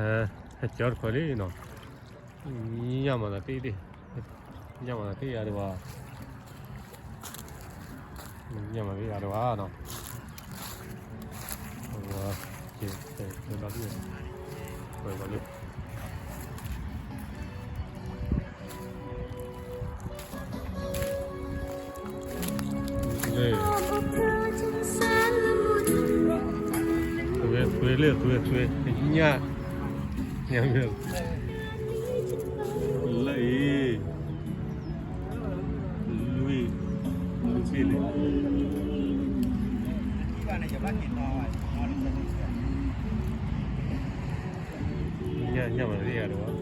ဟဲကၠီတခွဲးလံနီၤ, ညၣ်မၤသးတ့ၢ်တ့ၢ်, ညၣ်မၤသးတ့ၢ်ယၤဒံးဘၣ်, ညၣ်မၤသးတ့ၢ်ယၤဒံးဘၣ်နီၤ, အဝဲ, ကဲ, ကဲ, ကဲ, ကဲ, သွဲလၢသွဲသွဲ, ညၣ်, ညၣ်မ့ၢ်, လၢအံၤ, လွံၢ်, လွံၢ်ဘ့ၣ်လံ, ညၣ်, ညၣ်မၤသးတ့ၢ်ယၤဒံးဘၣ်.